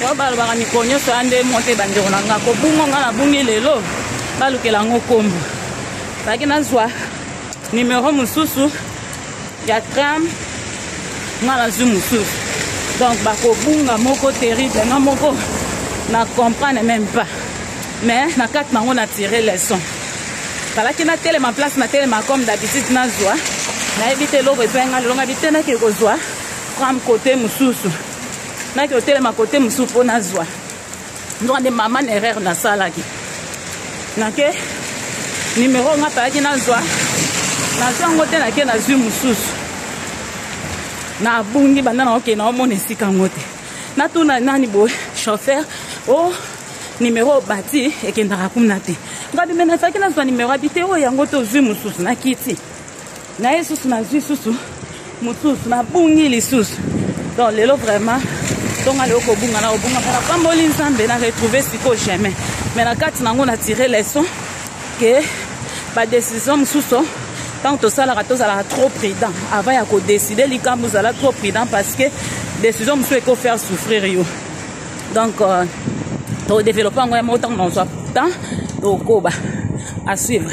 Oyo balobaka mikolo nyonso ya nde mo te, bandeko na nga, kobunga nga nabungi lelo, balukela yango nkombo. Bazalaki nazwa numero mosusu ya tram, nga nazwi mosusu, donc bakobunga moko terrible. Nga moko na comprendre même pas, mais na kati nango na tire leçon. Falaki natelema place natelema comme d'habitude, nazwa, nayebi te eloko ezwai nga lelo. Nga bi te, nake kozwa tram kote mosusu, nake otelema kote mosusu mpo nazwa. Nzoka nde mama na erreur nasalaki, nake numero nga palaki nazwa, nazwa yango te, nake nazwi mosusu, nabungi. Banda na okende, naomona esika yango te. Natuna nani boye, chauffeur o oh, numero obati ekendaka kuna te. Ngabi me nazalaki nazwa numero, abi te, oyo yango te, ozwi mosusu. Nakiti naye susu, nazwi susu mosusu, nabungi lisusu. Donc lelo vraiment ntonga lelo kobunga na kobunga mpo napamboli Nzambe na retrouve sikoyo chemin. Mais na kati nango na tire leçon ke badécision mosusu, ntango tosalaka, tozalaka trop prudent avant ya kodécider likambo. Ozala trop prudent parce que décision mosusu ekofaire souffrir yo. Donc todéveloppe yango ya moko ntango nazwa temps, tokoba à suivre.